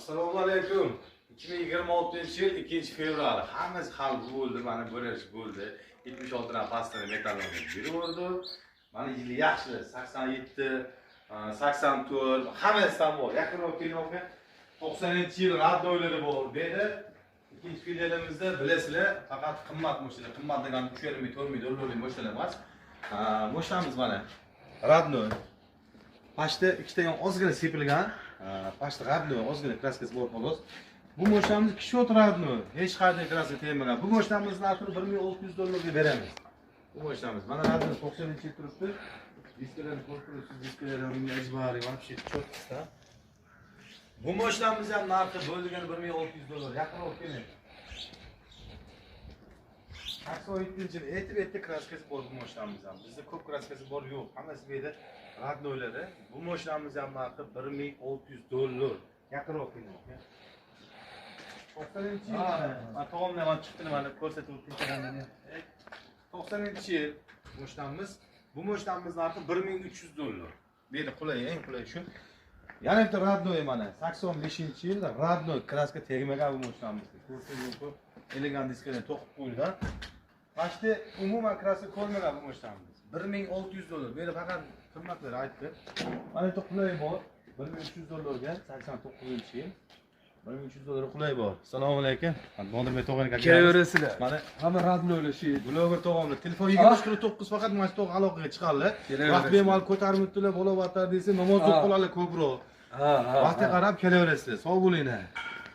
Assalomu alaykum. 2026-yil 2 fevral. Hammasi hal bo'ldi, mana bo'lish bo'ldi. 76 dan pastini metallni beraverdi. Mana yili yaxshi, 87, 84, hammasidan bor. Yaqinroq kelyapti. 90-yil родной lari bor bu yerda. Ikkinchi filialimizda bilasizlar, faqat qimmat mashina, qimmat degan 3,5 ming, 4 ming dollarlik mashina emas. Mashinamiz mana родной. Pashta ikkita yon ozgina sepilgan, pashta родной, ozgina краска si bor xolos. Bu mashinamiz kishot родной, hech qanday краска tegmagan. Bu mashinamiz narxini 1600 dollarga beramiz. Bu mashinamiz mana родной, 90 yil turibdi. Diskalarni ko'rib turibsiz, diskalar ham ajbari, вообще четко. Bu mashinamiz ham narxi bo'lgan 1600 dollar. Yaqinroq keling. 87 yil aytib aytdi, краска si bor bu mashinamiz ham. Bizda ko'p краска si bor yo'q. Hammasi bu yerda родной lari. Bu mashinamiz ham narxi 1600 dollar. Yaqinroq keling. 90 yil mana tog'amdan mana chiqdi, mana ko'rsatib o'tdim. 90 yil mashinamiz. Bu mashinamiz narxi 1300 dollar. Bu yerda qulay, eng qulay shu. Yana bitta родной mana 85 yil родной, краска tegmagan bu mashinamiz. Ko'rsangiz mumkin. Elegant diskadan to'qib qo'yilgan. Почти umuman краска ko'rmagan bu mashinamiz. 1600 dollar. Bu yerda faqat qimmatlar aytdi. Mana bitta qulay bor. 1300 dollarga, 89 yil. 1300 dollar qulay bor. Assalomu alaykum. Nodirbek tog'ani. Kelaverasizlar. Mana Hamma родной lar shu. Bloger tog'amlar. Telefon 2349, faqat mana shu tog' aloqaga chiqadilar. Vaqt bemalol ko'tarmibdilar, bola desa, namoz o'qib qoladilar ko'proq. Ha. Vaqtga qarab kelaverasizlar. Sog' bo'linglar.